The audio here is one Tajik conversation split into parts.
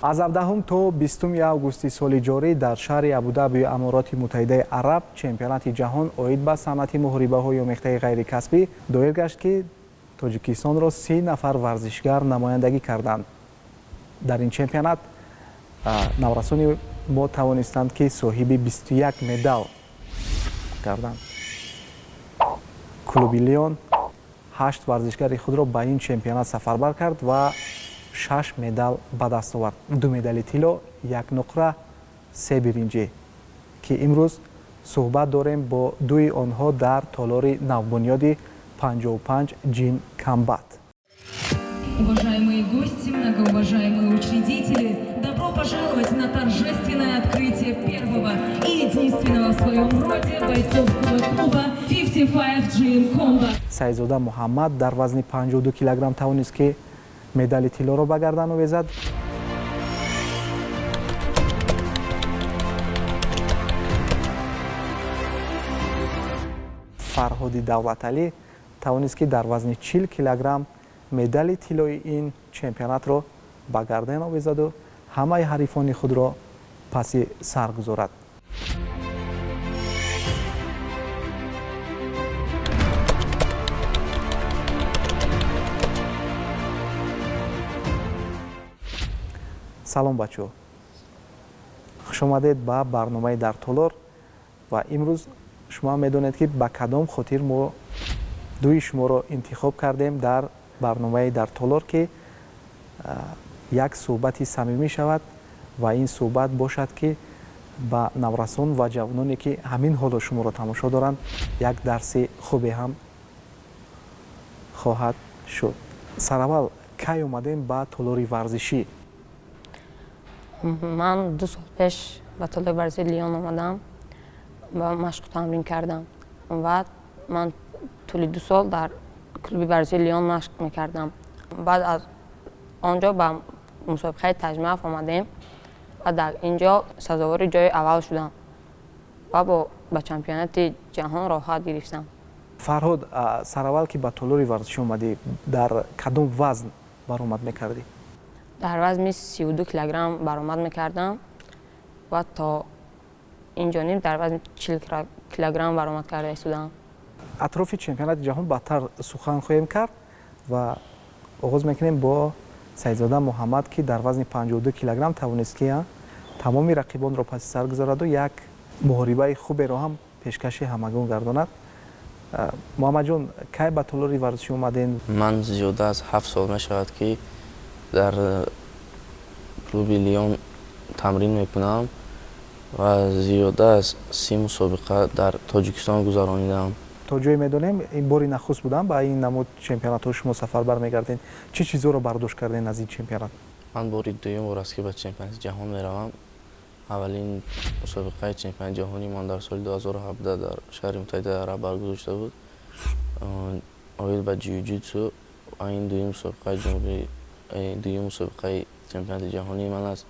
Аз 17 то 20 августи соли ҷорӣ дар шаҳри Абудабии Амороти Муттаҳидаи Араб чемпионати ҷаҳон оид ба санъати муҳорибаҳои омехтаи ғайрикасбӣ доир гашт, ки Тоҷикистонро 30 нафар варзишгар намояндагӣ карданд. Дар ин чемпионат наврасони мо тавонистанд, ки соҳиби 21 медал гарданд. Клуби Леон ҳашт варзишгари худро ба ин чемпионат сафарбар кард ва шаш медал ба даст овард: ду медали тилло, як нуқра, се биринҷӣ, ки имрӯз суҳбат дорем бо дуи онҳо дар толори навбунёди 55 Gym Combat. Уважаемые гости, многоуважаемые учредители, добро пожаловать на торжественное открытие первого и единственного в своем роде бойцовского клуба 55 Gym Combat. Сайзода Муҳаммад дар вазни 52 килограмм тавонист, ки медали тиллоро ба гардан овезад. Фарҳоди Давлаталӣ тавонист, ки дар вазни 40 килограмм медали тиллои ин чемпионатро ба гардан овезаду ҳамаи ҳарифони худро паси сар гузорад. Салом, бачаҳо, хушомадед ба барномаи «Дар толор». Ва имрӯз шумо медонед, ки ба кадом хотир мо дуи шуморо интихоб кардем дар барномаи «Дар толор», ки як суҳбати самимӣ шавад ва ин суҳбат бошад, ки ба наврасон ва ҷавононе, ки ҳамин ҳоло шуморо тамошо доранд, як дарси хубе ҳам хоҳад шуд. Сараввал, кай омадем ба толори варзишӣ? Ман 2 сол пеш ба толори варзиши Лион омадам ва машқу тамрин кардам ва ман тӯли 2 сол дар клуби варзиши Лион машқ мекардам. Баъд аз он ҷо ба мусобиқаи Таҷмаф омадем ва дар ин ҷо сазовори ҷои аввал шудам ва ба чемпионати ҷаҳон роҳхат гирифтам. Фарҳод, сараввал ки ба толори варзишӣ омадӣ, дар кадом вазн баромад мекардӣ? Дар вазни 32 килограмм баромад мекардам ва то ин ҷониб дар вазни 40 килограмм баромад карда истодам. Атрофи чемпионати ҷаҳон баъдтар сухан хоҳем кард ва оғоз мекунем бо Сайидзода Муҳаммад, ки дар вазни 52 килограмм тавонист, ки тамоми рақибонро паси сар гузораду як муҳорибаи хуберо ҳам пешкаши ҳамагон гардонад. Муҳаммадҷон, кай ба толори варзишӣ омадем? Ман зиёда аз 7 сол мешавад, ки дар клуби Лион тамрин мекунам ва зиёда аз 30 мусобиқа дар Тоҷикистон гузаронидам. То ҷое медонем, ин бори нахуст будам ба ин намуд чемпионатҳо шумо сафарбар мегардед. Чӣ чизҳоро бардошт кардем аз ин чемпионат? Ман бори дуюм бор аст, ки ба чемпионати ҷаҳон меравам. Аввалин мусобиқаи чемпионати ҷаҳонии ман дар соли 2017 дар шаҳри Муттаҳидаи Араб баргузор шуда буд оид ба ҷиу-ҷитсу ва ин дуюм мусобиқаи ҷумҳурӣ, дуюм мусобиқаи чемпионати ҷаҳонии ман аст,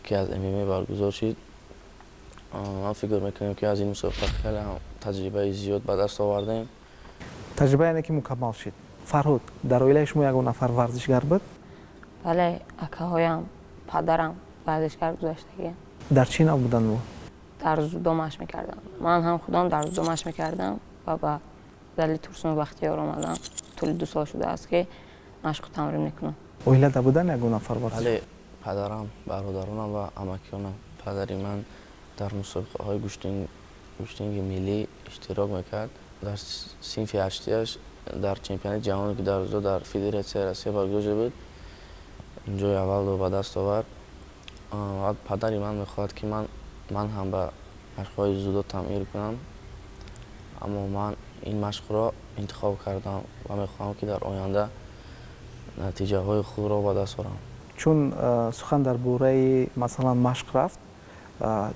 ки аз ММА баргузор шуд. Ман фикр мекунам, ки аз ин мусобиқа хеле ҳам таҷрибаи зиёд ба даст овардем. Таҷриба, яъне ки мукаммал шуд. Фарҳод, дар оилаи шумо ягон нафар варзишгар буд? Бале, акаҳоям, падарам варзишгар гузаштагиам. Дар чӣ нав буданд ӯ? Дар дзюдо машқ мекардам. Ман ҳам худам дар дзюдо машқ мекардам ва ба зали Турсунов Бахтиёр омадам. Тӯли 2 сол шудааст, ки машқу тамрин мекунам. Оилада будан ягон нафар варзиш? Бале, падарам, бародаронам ва амакиёнам. Падари ман дар мусобиқаҳои гӯштинги миллӣ иштирок мекард. Дар синфи ҳаштияш дар чемпионати ҷаҳоне, ки дар дзюдо дар Федератсияи Россия баргузор шуда буд, ҷои аввалро ба даст овард. Ва падари ман мехоҳад, ки ман ҳам ба машқҳои дзюдо тамрин кунам, аммо ман ин машқро интихоб кардам ва мехоҳам, ки дар оянда натиҷаҳои хубро ба даст орам. Чун сухан дар бораи, масалан, машқ рафт,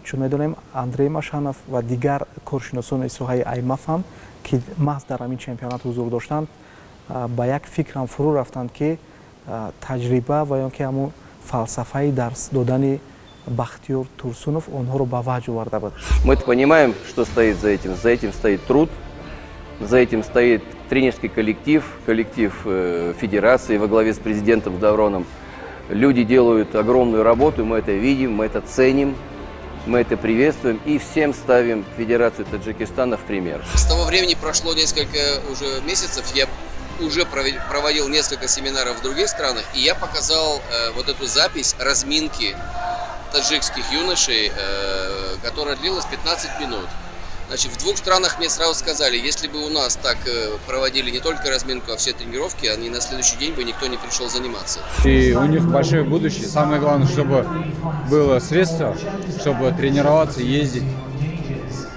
чун медонем, Андрей Машанов ва дигар коршиносони соҳаи аймаф ҳам, ки маҳз дар ҳамин чемпионат ҳузур доштанд, ба як фикрам фурӯ рафтанд, ки таҷриба ва ё ки ҳамун фалсафаи дарс додани Бахтиёр Турсунов онҳоро ба ваҷ оварда буд. Мы понимаем, что стоит за этим. За этим стоит труд, за этим стоит тренерский коллектив, коллектив федерации во главе с президентом Давроном. Люди делают огромную работу, мы это видим, мы это ценим, мы это приветствуем и всем ставим Федерацию Таджикистана в пример. С того времени прошло несколько уже месяцев, я уже проводил несколько семинаров в других странах, и я показал вот эту запись разминки таджикских юношей, которая длилась 15 минут. Значит, в двух странах мне сразу сказали, если бы у нас так проводили не только разминку, а все тренировки, они на следующий день бы никто не пришел заниматься. И у них большое будущее. Самое главное, чтобы было средство, чтобы тренироваться, ездить.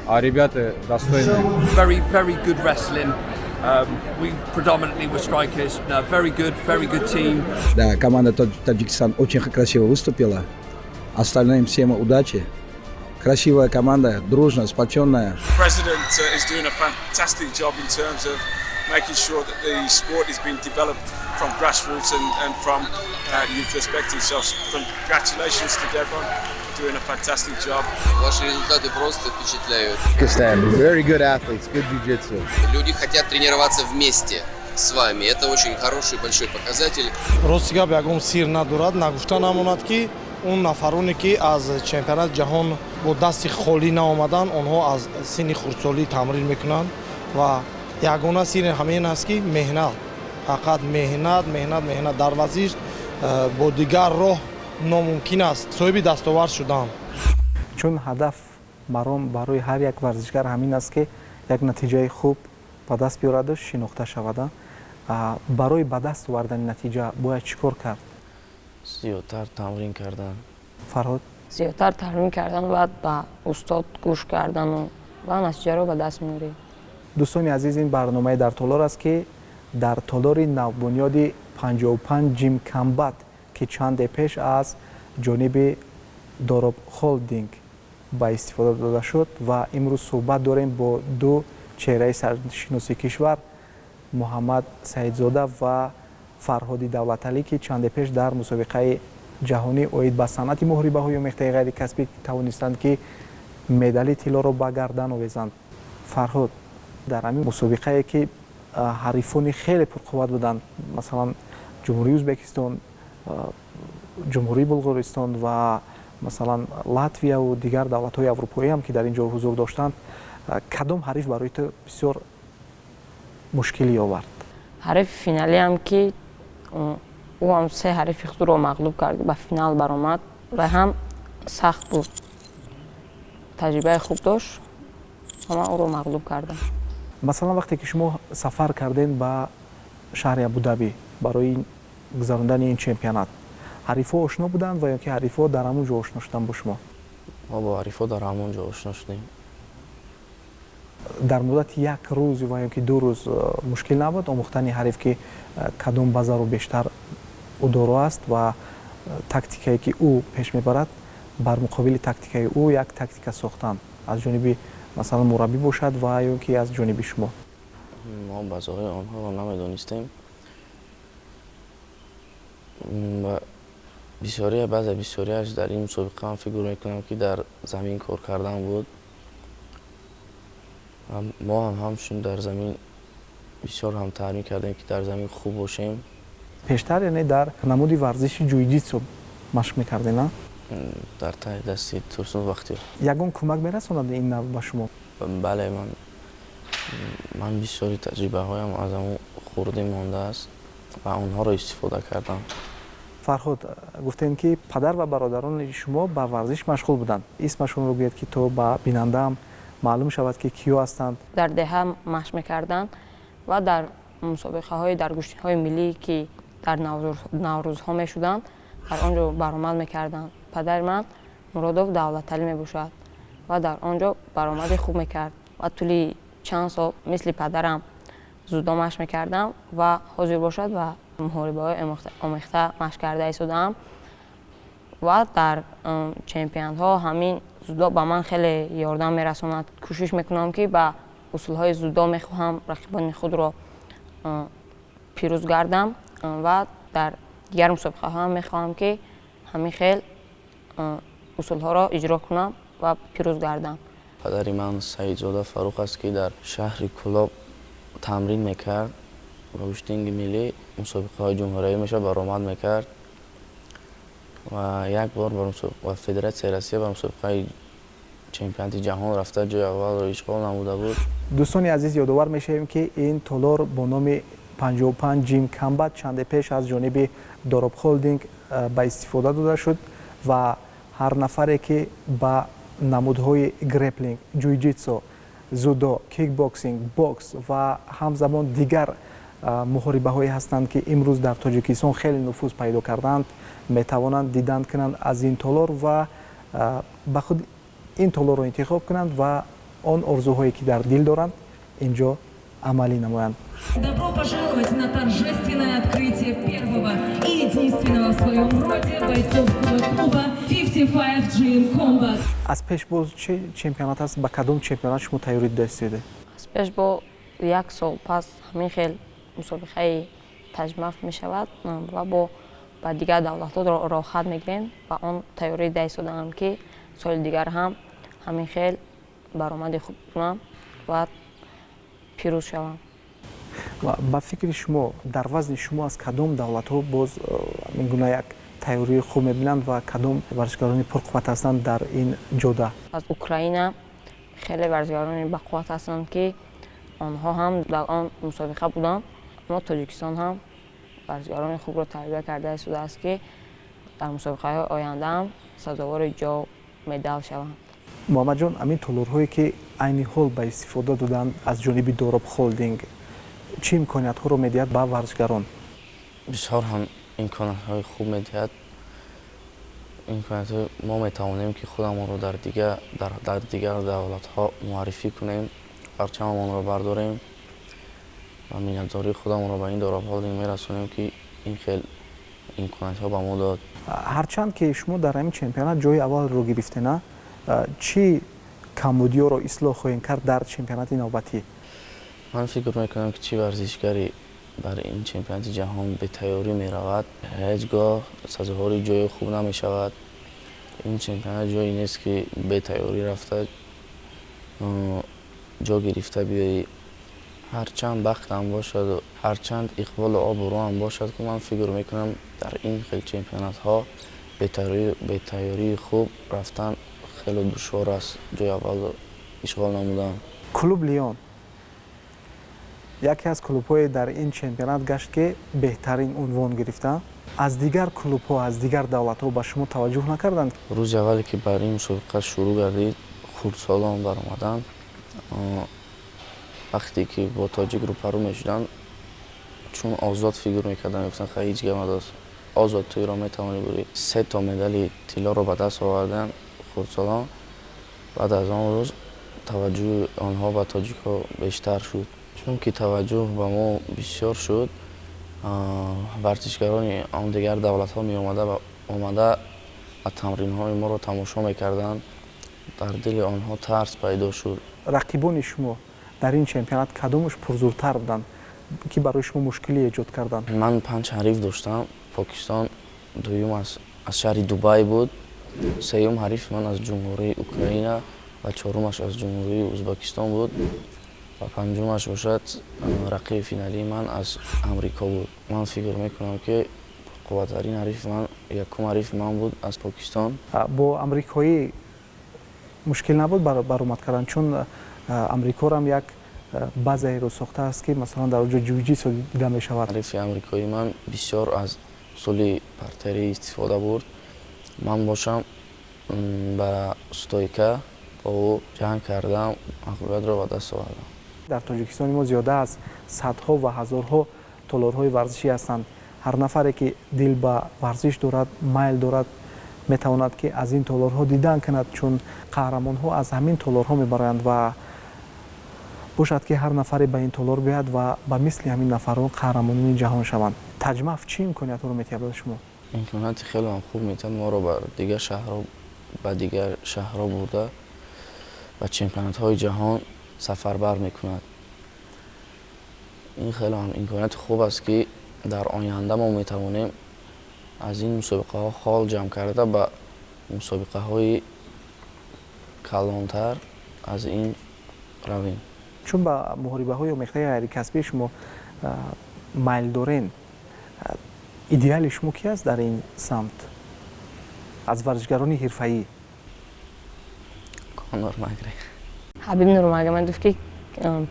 А ребята достойные. Very, very good wrestling. We predominantly were strikers. No, very good team. Да, команда Таджикистан очень красиво выступила. Остальным всем удачи. Красивая команда, дружная, сплоченная. President is doing a fantastic job in terms of making sure that the sport is being developed from grassroots and from youth perspective. So congratulations to Devon for doing a fantastic job. Ваши результаты просто впечатляют. Tajikistan, very good athletes, good jiu-jitsu. Люди хотят тренироваться вместе с вами. Это очень хороший большой показатель. Рости гап, ягон сир надорад, нагуфта намонад, ки он нафароне, ки аз чемпионати ҷаҳон бо дасти холӣ наомаданд, онҳо аз синни хурдсолӣ тамрин мекунанд ва ягона сири ҳамин аст, ки меҳнат, фақат меҳнат, меҳнат, меҳнат. Дар варзиш бо дигар роҳ номумкин аст соҳиби дастовард шудан. Чун ҳадаф, маром барои ҳар як варзишгар ҳамин аст, ки як натиҷаи хуб ба даст биёраду шинохта шавада. Барои ба даст овардани натиҷа бояд чӣ кор кард? Зиёдтар тамрин кардан. Фарҳод? Зиёдтар тамрин кардан, баъд ба устод гӯш кардану ва натиҷаро ба даст меорӣ. Дӯстони азиз, ин барномаи «Дар толор» аст, ки дар толори навбунёди 55 Gym Combat, ки чанде пеш аз ҷониби Дороб Холдинг ба истифода дода шуд, ва имрӯз суҳбат дорем бо ду чеҳраи саршиноси кишвар, Муҳаммад Саидзода ва Фарҳоди Давлаталӣ, ки чанде пеш дар мусобиқаи ҷаҳонӣ оид ба санъати муҳорибаҳои омехтаи ғайрикасбӣ тавонистанд, ки медали тиллоро ба гардан овезанд. Фарҳод, дар ҳамин мусобиқае, ки ҳарифони хеле пурқувват буданд, масалан Ҷумҳурии Ӯзбекистон, Ҷумҳурии Булғористон ва масалан Латвияву дигар давлатҳои аврупоӣ ҳам, ки дар ин ҷо ҳузур доштанд, кадом ҳариф барои ту бисёр мушкилӣ овард? Ҳарифи финалиам, ки ӯ ҳам се ҳарифи худро мағлуб кард, ба финал баромад ва ҳам сахт буд, таҷрибаи хуб дошт ва ман ӯро мағлуб кардам. Масалан, вақте ки шумо сафар кардем ба шаҳри Абудабӣ барои гузарондани ин чемпионат, ҳарифҳо ошно буданд ва ё ки ҳарифҳо дар ҳамон ҷо ошно шуданд бо шумо? Мо бо ҳарифҳо дар ҳамон ҷо ошно шудем. Дар муддати як рӯз ва ё ки 2 рӯз мушкил набуд омӯхтани ҳариф, ки кадом базаро бештар ӯ доро аст ва тактикае, ки ӯ пеш мебарад, бар муқобили тактикаи ӯ як тактика сохтан аз ҷониби, масалан, мураббӣ бошад ва ё ки аз ҷониби шумо? Мо базаҳои онҳоро намедонистем ва бисёрия, баъзе бисёриаш дар ин мусобиқа ман фикр мекунам, ки дар замин кор кардан буд. Мо ҳам ҳамчун дар замин бисёр ҳам тамрин кардем, ки дар замин хуб бошем. Пештар, яъне, дар намуди варзиши ҷуйҷитсу машқ мекардед, на? Дар таи дасти Турсун Бахтиёр. Ягон кӯмак мерасонад ин нав ба шумо? Бале, ман бисёри таҷрибаҳоям аз ҳамон хурдӣ мондааст ва онҳоро истифода кардам. Фарҳод, гуфтем, ки падар ва бародарони шумо ба варзиш машғул буданд. Исмашонро гӯед, ки то ба бинандаам маълум шавад, ки киё ҳастанд. Дар деҳа машқ мекарданд ва дар мусобиқаҳои дар гӯштиҳои миллӣ, ки дар Наврӯзҳо мешуданд, дар он ҷо баромад мекарданд. Падари ман Муродов Давлаталӣ мебошад ва дар он ҷо баромади хуб мекард ва тӯли чанд сол мисли падарам дзюдо машқ мекардам ва ҳозир бошад ва муҳорибаҳои омехта машқ карда истодаам ва дар чемпионатҳо ҳамин дзюдо ба ман хеле ёрдам мерасонад. Кӯшиш мекунам, ки ба усулҳои дзюдо мехоҳам рақибони худро пирӯз гардам ва дар дигар мусобиқаҳо ҳам мехоҳам, ки ҳамин хел усулҳоро иҷро кунам ва пирӯз гардам. Падари ман Саидзода Фаррух аст, ки дар шаҳри Кӯлоб тамрин мекард ва гӯштинги миллӣ, мусобиқаҳои ҷумҳуриявӣ мешавад, баромад мекард. Ва як бор ба Федератсияи Россия ба мусобиқаи чемпионати ҷаҳон рафта, ҷои аввалро ишғол намуда буд. Дӯстони азиз, ёдовар мешавем, ки ин толор бо номи 55 Gym Combat чанде пеш аз ҷониби Дороб Холдинг ба истифода дода шуд ва ҳар нафаре, ки ба намудҳои греплинг, ҷуйҷитсо, дзюдо, кикбоксинг, бокс ва ҳамзамон дигар муҳорибаҳое ҳастанд, ки имрӯз дар Тоҷикистон хеле нуфуз пайдо кардаанд, метавонанд дидан кунанд аз ин толор ва ба худ ин толорро интихоб кунанд ва он орзуҳое, ки дар дил доранд, инҷо амалӣ намоянд. Добро пожаловать на торжественное открытие первого и единственного в своем роде бойцовского клуба 55 Gym Combat. Аз пеш боз чӣ чемпионат аст? Ба кадом чемпионат шумо тайёрӣ дидастед? Аз пеш бо як сол пас ҳамин хел мусобиқаи Таҷмаф мешавад ва бо ба дигар давлатҳо роҳхат мегирем ва он тайёрӣ дида истодаам, ки соли дигар ҳам ҳамин хел баромади хуб кунам ва пирӯз шавам. Ба фикри шумо, дар вазни шумо аз кадом давлатҳо боз ин гуна як тайёрии хуб мебинанд ва кадом варзишгарони пурқувват ҳастанд дар ин ҷода? Аз Украина хеле варзишгарони бақувват ҳастанд, ки онҳо ҳам дар он мусобиқа буданд. Мо Тоҷикистон ҳам варзишгарони хубро тарбия карда истодааст, ки дар мусобиқаҳои оянда ҳам сазовори ҷо медал шаванд. Муҳаммадҷон, ҳамин толорҳое, ки айни ҳол ба истифода доданд аз ҷониби Дороб Холдинг, чӣ имкониятҳоро медиҳад ба варзишгарон? Бисёр ҳам имкониятҳои хуб медиҳад. Имкониятҳои мо метавонем, ки худамонро дар дигар давлатҳо муаррифӣ кунем, парчамамонро бардорем ва миннатдории худамонро ба ин Дороб Холдинг мерасонем, ки ин хел имкониятҳо ба мо дод. Ҳарчанд ки шумо дар ҳамин чемпионат ҷои аввалро гирифтена, чӣ камбудиёро ислоҳ хоҳем кард дар чемпионати навбатӣ? Ман фикр мекунам, ки чӣ варзишгаре бар ин чемпионати ҷаҳон бетайёрӣ меравад, ҳеҷ гоҳ сазовори ҷои хуб намешавад. Ин чемпионат ҷое нест, ки бетайёрӣ рафта ҷо гирифта биёӣ. Ҳарчанд бахтам бошаду ҳарчанд иқболу обрӯам бошад, ки ман фикр мекунам, дар ин хел чемпионатҳо бетайёрии хуб рафтан хеле душвор аст, ҷои аввалро ишғол намудан. Клуб Лион яке аз клубҳое дар ин чемпионат гашт, ки беҳтарин унвон гирифтанд. Аз дигар клубҳо, аз дигар давлатҳо ба шумо таваҷҷӯҳ накарданд? Рӯзи аввале, ки бар ин мусобиқа шурӯъ гардид, хурдсолон баромаданд. Вақте ки бо тоҷик рӯпарӯ мешуданд, чун озод фикр мекарданд, мегуфтанд: «Хай, ҳеҷ гап надост, озод ту иро метавонӣ бурӣ». Се то медали тиллоро ба даст оварданд хурдсолон. Баъд аз он рӯз таваҷҷӯҳи онҳо ба тоҷикҳо бештар шуд. Чунки таваҷҷӯҳ ба мо бисёр шуд, варзишгарони он дигар давлатҳо меомада омада ва тамринҳои моро тамошо мекарданд. Дар дили онҳо тарс пайдо шуд. Рақибони шумо дар ин чемпионат кадомаш пурзӯртар буданд, ки барои шумо мушкилӣ эҷод карданд? Ман панҷ ҳариф доштам. Покистон, дуюм аз шаҳри Дубай буд, сеюм ҳарифи ман аз Ҷумҳурии Украина ва чорумаш аз Ҷумҳурии Ӯзбекистон буд ва панҷумаш бошад, рақиби финалии ман аз Амрико буд. Ман фикр мекунам, ки қувваттарин ҳарифи ман якум ҳарифи ман буд аз Покистон. Бо амрикоӣ мушкил набуд баромад кардан, чун Амрикорам як базаеро сохтааст, ки масалан дар оҷо ҷуйҷитсо дида мешавад? Ҳарифи амрикоии ман бисёр аз усули партерӣ истифода бурд. Ман бошам ба стойка бо ӯ ҷанг кардам, мағлубиятро ба даст овардам. Дар Тоҷикистони мо зиёда аз садҳо ва ҳазорҳо толорҳои варзишӣ ҳастанд. Ҳар нафаре, ки дил ба варзиш дорад, майл дорад, метавонад, ки аз ин толорҳо дидан кунад, чун қаҳрамонҳо аз ҳамин толорҳо мебароянд ва бошад, ки ҳар нафаре ба ин толор биёяд ва ба мисли ҳамин нафарон қаҳрамонони ҷаҳон шаванд. Таҷмаф чӣ имкониятҳоро метиҳад ба шумо? Имконияти хеле ҳам хуб метиҳад. Моро ба дигар шаҳрҳо бурда, ба чемпионатҳои ҷаҳон сафарбар мекунад. Ин хеле ҳам имконияти хуб аст, ки дар оянда мо метавонем аз ин мусобиқаҳо хол ҷамъ карда, ба мусобиқаҳои калонтар аз ин равем. Чун ба муҳорибаҳои омехтаи ғайрикасбии шумо майл дорен, идеали шумо ки аст дар ин самт? Аз варзишгарони ҳирфаӣ? Конор Макгрегор. Ҳабиб Нурмагомедов, ки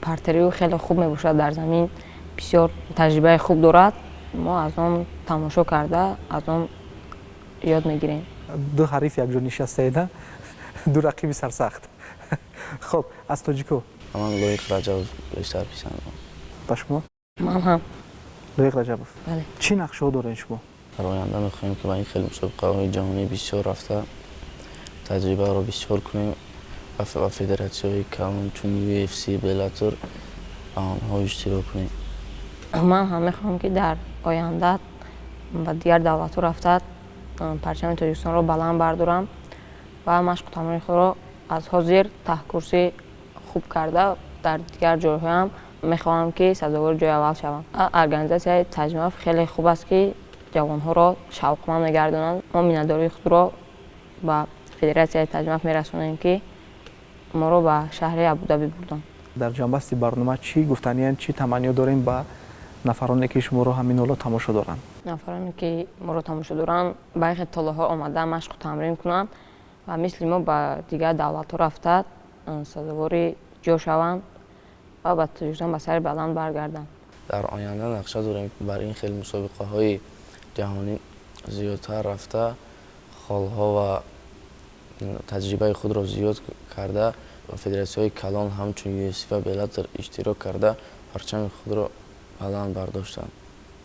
партери ӯ хеле хуб мебошад, дар замин бисёр таҷрибаи хуб дорад. Мо аз он тамошо карда, аз он ёд мегирем. Ду ҳариф якҷо нишастаеда, ду рақиби сарсахт. Хуб, аз тоҷико? Ман Лоиқ Раҷабов бештар писандам. Ба шумо? Ман ҳам. Лоиқ Раҷабов. Бале. Чӣ нақшаҳо доред шумо? Дар оянда мехоҳем, ки ба ин хеле мусобиқаҳои ҷаҳонӣ бисёр рафта, таҷрибаро бисёр кунем ва федератсияҳои калон чун UFC, Bellator, ба онҳо иштирок кунем. Ман ҳам мехоҳам, ки дар оянда ба дигар давлатҳо рафта, парчами Тоҷикистонро баланд бардорам ва машқу тамрини худро аз ҳозир таҳкурсӣ хуб карда, дар дигар ҷойҳоям мехоҳам, ки сазовори ҷои аввал шавам. Организатсияи ТАҶМАФ хеле хуб аст, ки ҷавонҳоро шавқманд мегардонанд. Мо миннатдории худро ба федератсияи ТАҶМАФ мерасонем, ки моро ба шаҳри Абудаби бурданд. Дар ҷанбасти барнома чӣ гуфтаниям, чӣ таманниё дорем ба нафароне, ки шуморо ҳамин ҳоло тамошо доранд? Нафароне, ки моро тамошо доранд, ба ин хел толорҳо омада, машқу тамрин кунанд ва мисли мо ба дигар давлатҳо рафта, сазовори ҷо шаванд ва ба Тоҷикистон ба сари баланд баргарданд. Дар оянда нақша дорем бар ин хел мусобиқаҳои ҷаҳонӣ зиёдтар рафта, холҳо ва таҷрибаи худро зиёд карда, ба федератсияҳои калон ҳамчун UFC ва Bellator иштирок карда, парчами худро баланд бардоштанд.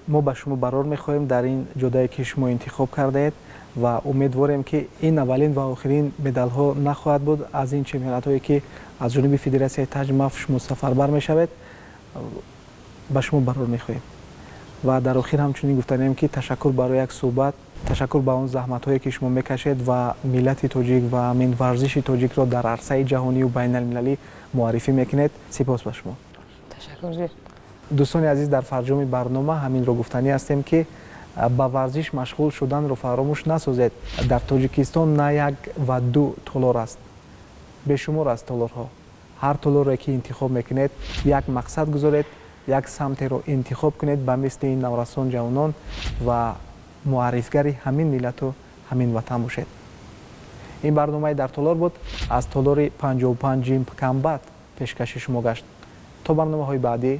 Мо ба шумо барор мехоҳем дар ин ҷодае, ки шумо интихоб кардаед, ва умедворем, ки ин аввалин ва охирин медалҳо нахоҳад буд аз ин чемпионатҳое, ки аз ҷониби федератсияи ТАҶМАФ шумо сафарбар мешавед. Ба шумо барор мехоҳем ва дар охир ҳамчунин гуфтанем, ки ташаккур барои як суҳбат, ташаккур ба он заҳматҳое, ки шумо мекашед ва миллати тоҷик ва ҳамин варзиши тоҷикро дар арсаи ҷаҳонию байналмилалӣ муаррифӣ мекунед. Сипос ба шумо. Ташаккур зиёд. Дӯстони азиз, дар фарҷоми барнома ҳаминро гуфтанӣ ҳастем, ки ба варзиш машғул шуданро фаромӯш насозед. Дар Тоҷикистон на як ва ду толор аст, бешумор аст толорҳо. Ҳар толоре, ки интихоб мекунед, як мақсад гузоред, як самтеро интихоб кунед ба мисли ин наврасон, ҷавонон, ва муаррифгари ҳамин миллату ҳамин ватан бошед. Ин барномаи «Дар толор» буд, аз толори 55 Gym Combat пешкаши шумо гашт. То барномаҳои баъдӣ.